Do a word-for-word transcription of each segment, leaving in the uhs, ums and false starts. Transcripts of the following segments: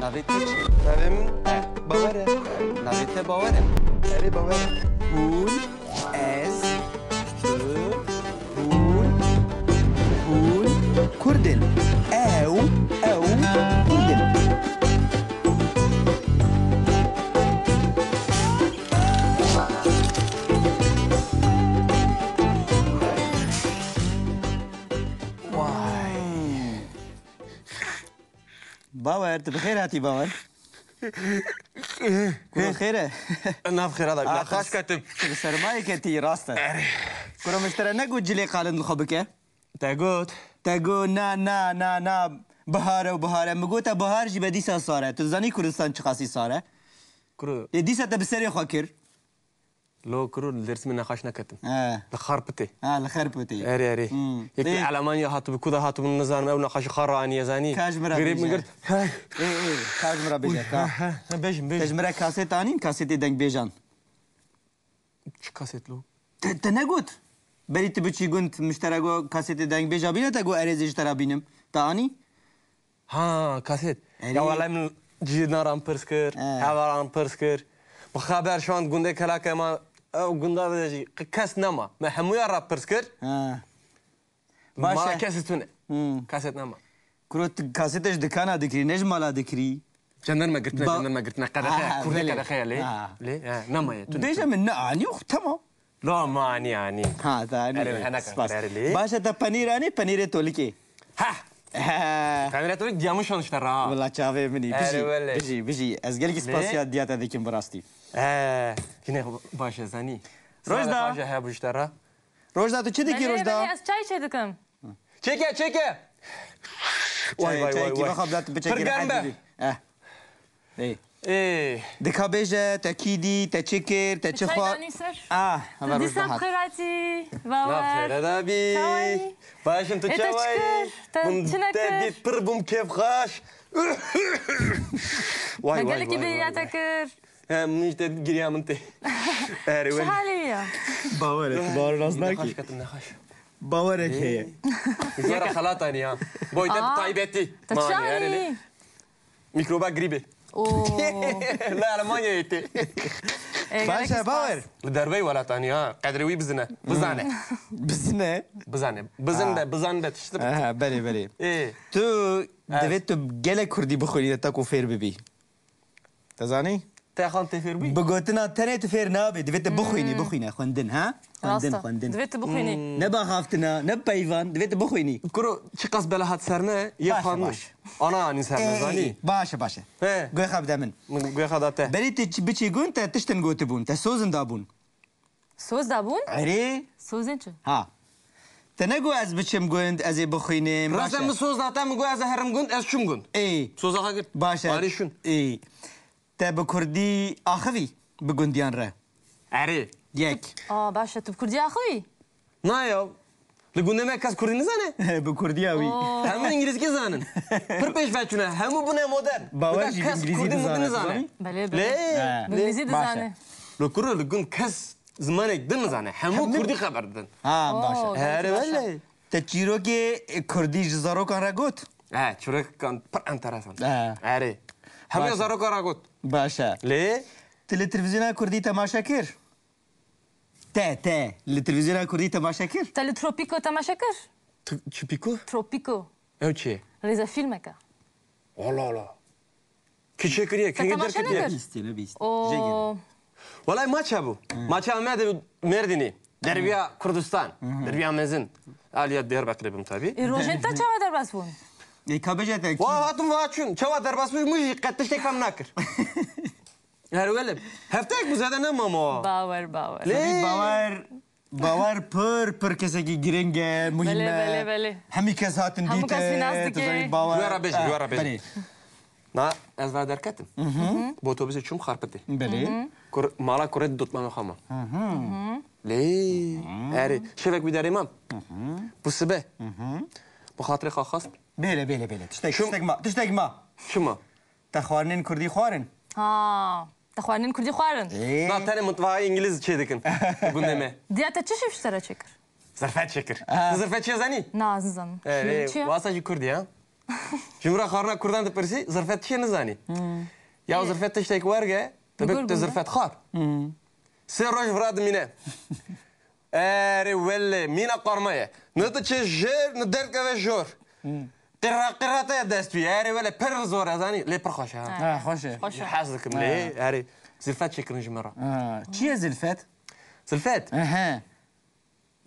Navê te çi? Navê min Bawer e. Navê te Bawer e. Erê, Bawer e. Hûn, ez, tu, hûn, hûn Kurd in. Ew, ew Kurd in. Vay. Bawer, tu bi xêr hatî, Bawer. Kuro xêr e? Nav xêra da, Ah, nexweş ketim. Tu bi sermayê ketî, rast e. Erê. Kuro, min ji te re negot cilê qalin li xwe bike? Te got. Te got, na, na, na, na, bihar e û bihar e. Min got, te bihar jî be dîsa sar e. Tu dizanî Kurdistan çiqasî sar e? Kuro. Lê dîsa te bi serê xwe kir. Lo kuro, li Dêrsimê nexweş neketim. He. Li Xarpitê. Ha, li Xarpitê. Erê, erê. Hmm. Yekî Ê. Elmanya hatibû, ku da hatibû nizanim, ew nexweşî xwe raniye zanî. Ka ji min re Girê min bêje. Girt. Hey. Ê, ê, ka ji min re bêje, ka. He, he, he, bêjim, bêjim. Te ji min re kaset anîn, kasetê dengbêjan. Çi kaset lo? Te, te negot? Berî tu biçî gund, min ji te re got kasetê dengbêja bîne, te got erê zê ji te re bînim. Te anî? Ha, kaset. Erê. Ya wele min cînaran pirs kir, He. hevaran pirs kir. Bi xeber şand gundê kelakê ma, ew gunda de jî qe-, kes nema. Me hemûya re pirs kir. Ha. Mala Baş e. Kes tune. Hmm. Kaset nema. Kuro, tu kasetê ji dikana dikirî, ne ji mala dikirî? Jandarma girtine, Ba- jandarma girtine. Qedexe, Ha, kurdî belê. Qedexe ye lê. Ha. Lê, he, nema ye, tune, Bêje tune. Min ne anî û temam. Lo, ma anî, anî. Ha, te anî. Erê, hene Spas. Kanka, erê, lê. Baş e, te penîr anî, penîrê tolikê. Ha! He. Penîrê tolik diyamişan işte ra. Wela çavê min î. Erê, Bijî, wele. Bijî, bijî. Ez gelekî Lê? Spasiya diya te dikim bi rastî. He. Yine baş e, zanî. Rojda. Baş e, he, bu işte ra. Rojda, tu çi dikî, Belê, Rojda? Belê, ez çay çêdikim. Çêke, çêke. Vay, vay, vay, vay. Çayekî vexwe bida tu biçekî. Pirgen be. Eh. Ê. Ê. Dika bêje, te kî dî, te çi kir, te çi xwar? Çay danî ser. Ah, Tu dîsa xêratî, Bawer. Na xêre da bî. Çawayî? Başim, tu çawayî? Ê, te çi kir? Te çi nekir? Te dît pir bûm kêfxweş. Vay, vay, vay, vay. Me gelekî bêriya te kir. He, min işte giriya min tê. Erê, Çi halê ya? Bawer e, tu bawer nas nakî. Nexweş ketim, nexweş. Bawerek heye. Zora xelatani ya. Boy te taybetî. Te çi anî? Mikroba grîbê. Oo. Li Almanyayê tê. Baş e, Bawer. Li dervey welatani ha. Qedrê wî bizine. Bizane. Bizine. Bizane. Bizin be, bizan be tiştir. Aha, belê, belê. Ê. Tu divê tu gelek kurdî bixwînî de ta ku fêr bibî. Te zanî? Te xan tê fêr bûyî? Bi gotina tenê tu fêr nabî. Divê tu bixwînî, bixwîne, xwendin, ha? Xwendin, xwendin. Divê tu bixwînî. Ne baxaftina, ne peyvan, divê tu bixwînî. Kuro, çiqas bela hat ser me, yê xwendin. Baş e, baş e. Ana anî ser me, zanî? Baş e, baş e. He. Guhê xwe bide min. Min guhê xwe da te. Berî tu çi biçî gund, te tiştin gotibûn, te sozin dabûn. Soz dabûn? Erê. Sozên çi? Ha. Te negot ez biçim gund, ez ê bixwînim. Rast e, min soz da te, min got ez ê herim gund, ez çûm gund. Ê. Soza xwe girt. Baş e. Arê şûn. Ê. Te bi kurdî axivî bi gundiyan re? Erê. Yek. Aa, baş e, tu bi kurdî axivî? Na ya. Li gundê me kes kurdî nizane? Bi kurdiya wî. Oo. Hemû îngilîzkî zanin. Pir pêşve çûne. Hemû bûne modern. Bawer jî bi îngilîzî dizane, dizanî? Belê, belê. Lê, lê. Bi îngilîzî dizane. Li kuro li gund kes zimanek din nizane. Hemû kurdî xeber didin. Ha, baş e. Oo, Herê belê. Te çîrokê kurdî ji zarokan re got? He, çîrokan pir enteresan. He. Herê. Hemû zarokan re got. Baş e. Lê? Tu li televîzyona kurdî temaşe kir? Te, te, li televîzyona kurdî temaşe kir? Te li Tropîko temaşe kir? T-, Tropîko? Tropîko. Ew çi ye? Rêzefîlmek e. Allah Allah. Kî çêkiriye, kî derketiye? Te temaşe nekir? Bîstê, ne bîst. Oo. Jê gelin. Welay maça bû. Hı. Maça Amedê û Mêrdînê. Derbiya Kurdistan. Hı hı. Derbiya mezin. Aliya Diyarbekirê bûm tabî. Ê, rojên te çawa derbas bûn? Ê, ka bêje te kî? Wa hatim wa çûn. Çawa derbas bûn, min jî qet tiştek fem nakir. Her welê. Hefteyek bû, zêde ne mama. Bawer, bawer. Lê. Bawer, bawer pir, pir kesekî giring e, muhîm e. Belê, belê, belê. Hemî kes hatin dîtin. Hemû kes vî nas dike. Tu zanî bawer. Wê re bêjim, wê re bêjim. Belê. Na, ez va derketim. Bi otobusê çûm Xarpitê. Belê. Kur, mala kurê dotmamê xwe ma. Lê, erê, şevek wî derê mam. Bû sibe. Bi xatirê xwe xwest. Belê, belê, belê. Tiştek, tiştek ma, tiştek ma. Çima? Te xwarinên kurdî xwarin? Ha, te xwarinên kurdî xwarin? Ê. Na, tenê mutfaxa îngilîz çêdikin. Gundê me. Diya te çi şîv ji te re çêkir? Zirfe çêkir. Ha. Tu zirfe çi zanî? Na, ez nizanim. Ê, şîv ê, çi ye? Wasa jî kurdî, ha? Ji min re xwarina kurdan dipirsî, zirfet çi ye nizanî. Ya zirfet tiştek werge, dibê tu zirfet xwar. Sê roj vira dimîne. Erê wele, mîna qarma ye. Ne diçe jêr, ne derdikeve jor. Qira qira te dest wî. Erê wele, pir zor e, zanî, lê pir xweş e, ha. Ha, xweş e. Xweş e. Hez dikim lê, erê, zilfet çêkirin ji me re. Ha, çi ye zilfet? Zilfet? Ehe.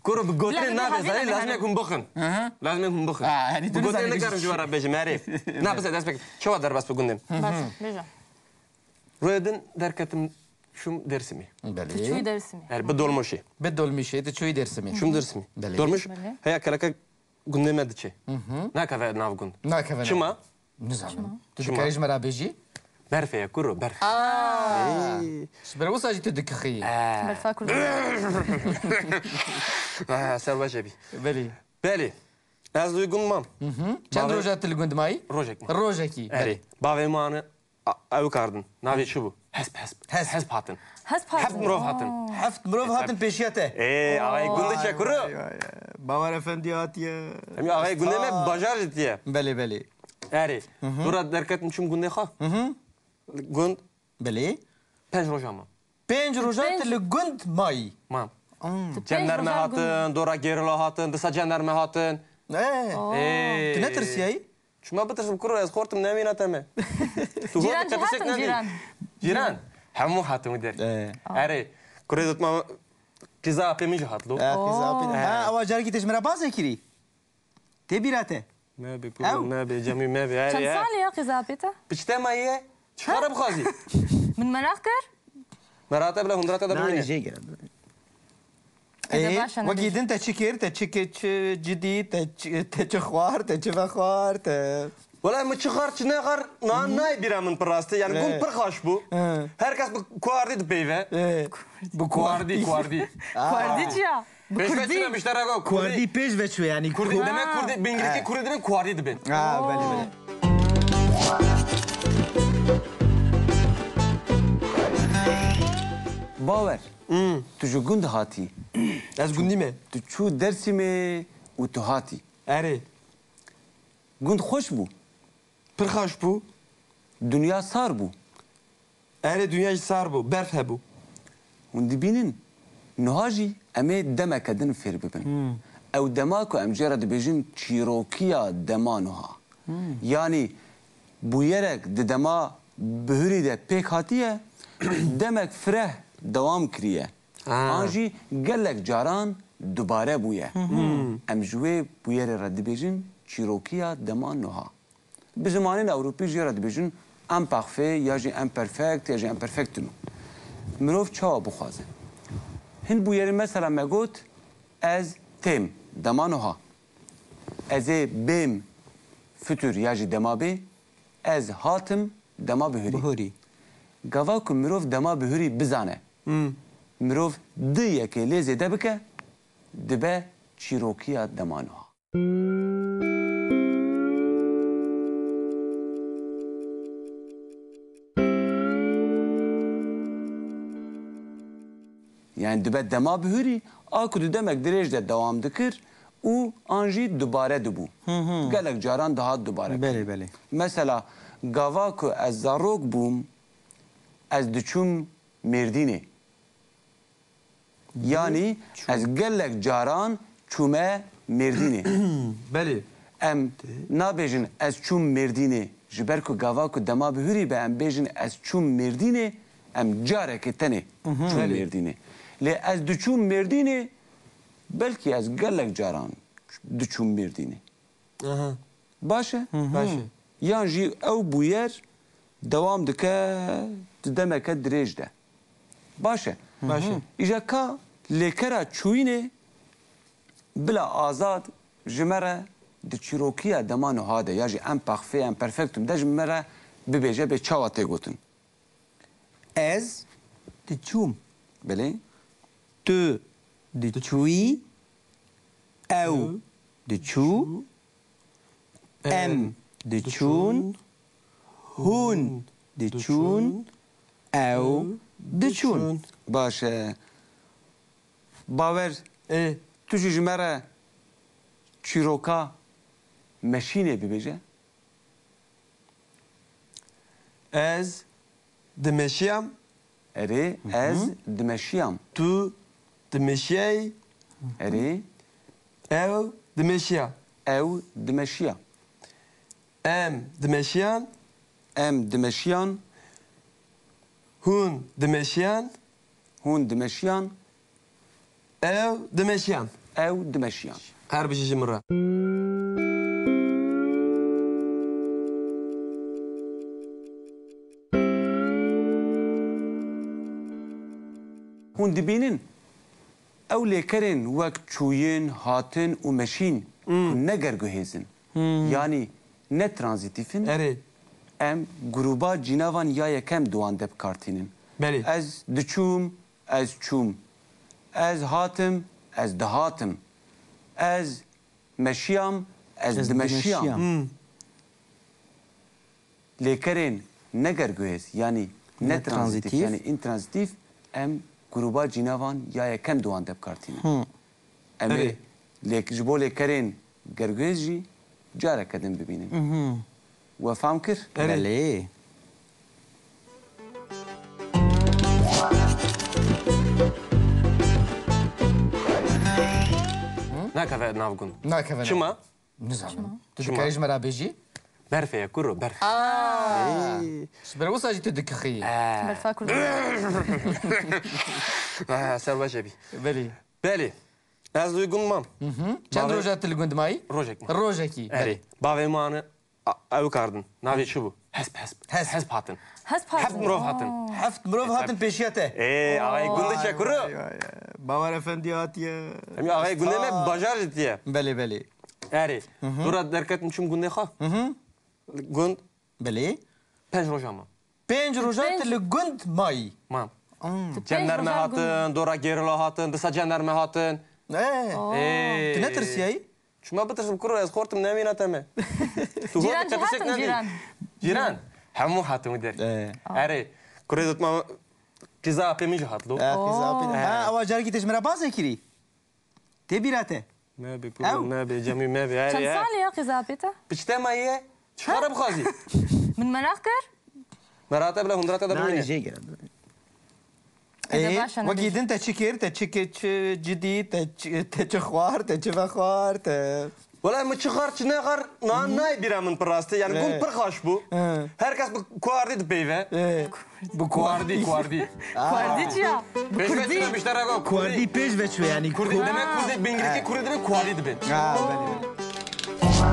Kuro bi gotinê nabe, zanî, lazim e hûn bixin. Aha. Lazim e hûn bixin. Ha, erê, tu nizanî bêjî çi. Ji we re bêjim, erê. Na, bise dest pê. Çawa derbas bi gundê me? Baş, bêje. Rûyê din derketim, çûm Dêrsimê. Belê. Tu çûyî Dêrsimê. Er, bi dolmuşê. Bi dolmuşê, tu çûyî Dêrsimê. Çûm Dêrsimê. Belê. Dolmuş, belê, heya keleke gundê me diçe. Nakeve nav gund. Nakeve nav. Çima? Nizanim. Çima? Tu dikarî ji me re bêjî? Berfê ye, kuro, berf. Aa! Ey. Ji ber wisa jî tu dikixiyî. Ee. Berfa Kurdistanê. Ee, ser we jê bî. Belê. Belê. Ez li gund mam. Çend roja tu li gund mayî? Rojek mam. Rojekî. Erê. Belê. Bavê mane. A, ew kardin. Navê çi bû? Hesp, hesp. Hesp. Hesp hatin. Hesp hatin. Heft mirov hatin. Heft mirov hatin pêşiya te. Ê, axayê gundê çe kuro? Vay, vay, vay. Bawer Efendi hatiye. Em axayê gundê me bajar jî tiye. Belê, belê. Erê. Dora derketim çûm gundê xwe. Gund. Belê. Pênc roja ma. Pênc roja tu li gund mayî. Mam. Jandarme hatin, dora gerîla hatin, disa jandarme hatin. Ê. Ê. Tu netirsiyayî? Çima bitirsim kuro, ez xortim, nemîna te me. Tu xortim, te tiştek nedî. Cîran. Cîran. Hemû hatin wî der. Ê. Erê, kurê dotma qîza apê min jî hat lo. Ê, qîza apê. Ha, ewa carekî te ji min re bazê kirî. Tê bîra te? Me bê, pûr me bê, cemî me bê. Erê, çend salî ya qîza apê te? Piçte me ye. Çi xera bixwazî? Min meraq kir. Meraq te bila hundra te de bimîne. Jê girin. Ê, wekî din te çi kir, te çi kir, çi cidî, te çi, te çi xwar, te çi vexwar, te... Wela min çi xwar, çi nexwar, na, nayê bîra min pir rastî. Yani gund pir xweş bû. Her kes bi kuardî dipeyve. Ê, bi kuardî, kuardî. Kuardî çi ya? Bi kurdî. Kuardî pêş ve çû yani. Kurdî, demek kurdî, bi îngilîzî kurdî dibin, kuardî dibin. Ha, belê, belê. Bawer, tu ji gund hatî. Ez gundî me. Tu çû Dêrsimê û tu hatî. Erê. Gund xweş bû. Pir xweş bû. Dinya sar bû. Erê, dinya jî sar bû. Berf hebû. Hûn dibînin, niha jî em ê demeke din fêr bibin. Ew dema ku em jê re dibêjin çîrokiya dema niha. Yanî bûyerek di dema bihurî de pêk hatiye, demek fireh dewam kiriye. An jî gelek caran dubare bûye. Em ji wê bûyerê re dibêjin çîrokiya dema niha. Bi zimanên Ewropî jê re dibêjin imparfait ya jî imperfect ya jî imperfectum. Mirov çawa bixwaze? Hin bûyerî mesela me got, ez têm, dema niha. Ez ê bêm, futur ya jî dema bê. Ez hatim, dema bihurî. Bihurî. Gava ku mirov dema bihurî bizane, mirov du yekê lê zêde bike, dibe çîrokiya dema niha. Yani dibe dema bihurî, a ku di demek dirêj de dewam dikir û an jî dubare dibû. Gelek caran dihat dubare. Belê, belê. Mesela, gava ku ez zarok bûm, ez diçûm Mêrdînê. Yanî ez gelek caran çûme Mêrdînê. Belê. Em nabêjin ez çûm Mêrdînê, ji ber ku gava ku dema bihurî be em bêjin ez çûm Mêrdînê, em carekê tenê çûm Mêrdînê. Lê ez diçûm Mêrdînê, belkî ez gelek caran diçûm Mêrdînê. Aha. Baş e? Baş e. Yan jî ew bûyer dewam dike di demeke dirêj de. Baş e? Baş e. Îja ka lêkera çûyînê bila Azad ji me re di çîrokiya dema niha de ya jî imparfait, imperfectum de ji me re bibêje bê çawa tê gotin. Ez diçûm. Belê. Tu diçûyî. Ew diçû. Em diçûn. Hûn diçûn. Ew diçûn. Baş e. Bawer, ê, tu jî ji me re çîroka meşînê bibêje. Ez dimeşiyam. Erê, ez dimeşiyam. Tu dimeşiyayî. Erê. Ew dimeşiya. Ew dimeşiya. Em dimeşiyan. Em dimeşiyan. Hûn dimeşiyan. Hûn dimeşiyan. Ew dimeşiyan. Ew dimeşiyan. Her bijî ji min re. Hûn dibînin, ew lêkerên wek çûyin, hatin û meşîn ku ne gerguhêz in, yanî ne tranzîtîf in, Erê. em grûba cînavan ya yekem di wan de bi kar tînin. Belê. Ez diçûm, ez çûm. Ez hatim, ez dihatim. Ez meşiyam, ez Ez dimeşiyam. dimeşiyam. Hmm. Lêkerên ne gerguhêz, yanî ne Ne tranzîtîf, tranzîtîf. yanî intranzîtîf, em grûba cînavan ya yekem di wan de bi kar tînin. Hmm. Em ê Erê. lêk-, ji bo lêkerên gerguhêz jî careke din bibînin. Mhm. We fam kir? Erê. Belê. Nakeve nav gund. Nakeve nav. Çima? Nizanim. Çima? Tu Çima? dikarî ji me re bêjî? Berfê ye, kuro, berf. Aa! Ê. Ji ber wisa jî tu dikixî. Aa. Berfa Kurdan. Aa, ser baş e bî. Belê. Belê. Ez li gund mam. Mhm. Çend Bavê- roja tu li gund mayî? Rojek mam. Rojekî. Erê. Belê. Bavê mane, a-, ew kardin. Navê çi bû? Hesp, hesp. Hesp. Hesp hatin. Hesp hatin. Heft mirov hatin. Oo. Heft mirov hatin pêşiya te. Ê, axayê gundê çe kuro. Vay, vay, vay. Bawer Efendi hatiye. Em axayê gundê me Spa. bajar jî tiye. Belê, belê. Erê. Hı hı. Dora derketim çim gundê xwe. Hı hı. Gund. Belê. Pênc roja ma. Pênc roja Pênc. tu li gund mayî. Ma. Hmm. Tu pênc Cenderme roja hatin, gund. dora gerîla hatin, disa cenderme hatin. Ee. Oo. Ee. Tu netirsiyayî? Çima bitirsim kuro, ez xortim nemîna te me. Tu Cîran xortî jî qetişek hatin, nedî. cîran. Cîran. Hemû hatin wî der. Ee. Erê. Kurê dotma qîza apê min jî hat lo. Ee, qîza apê. Oo. Ha, ewa carekî te ji min re bazê kirî? Tê bîra te? Me be, Ew? kuro, me be, Cemî me be. Erê, Çend he. salî ya qîza apê te? Piçte me ye. Çi xara bixwazî? Min meraq kir. Meraq te bila hundra te de Nane bimîne. jê gere. Ê, Ebe baş e, wekî nebêj. din te çi kir? Te çi kir? Çi cidî? Te çi, te çi xwar? Te çi vexwar? Te Wela min çi xwar, çi nexwar, na, nayê bîra min pir rastî. Yani Ê. gund pir xaş bû. Ê. Her kes bi kuardî dipeyve. Ê. Bi Kuardî, kuardî. kuardî. Kuardî çi ya? Bi Pêşve kurdî. çi demişler aga? Kuardî pêş ve çû yani. Kurdî demek kurdî, bi îngilîzî kurdî demek kuardî dibin. Ha, belê, belê.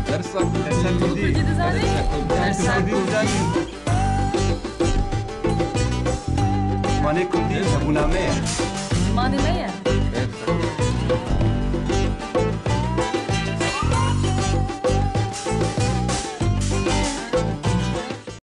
Dersa, dersa kurdî. Kurdî dizanî? Dersa kurdî. Manê kurdî hebûna me ye. Zimanê me ye.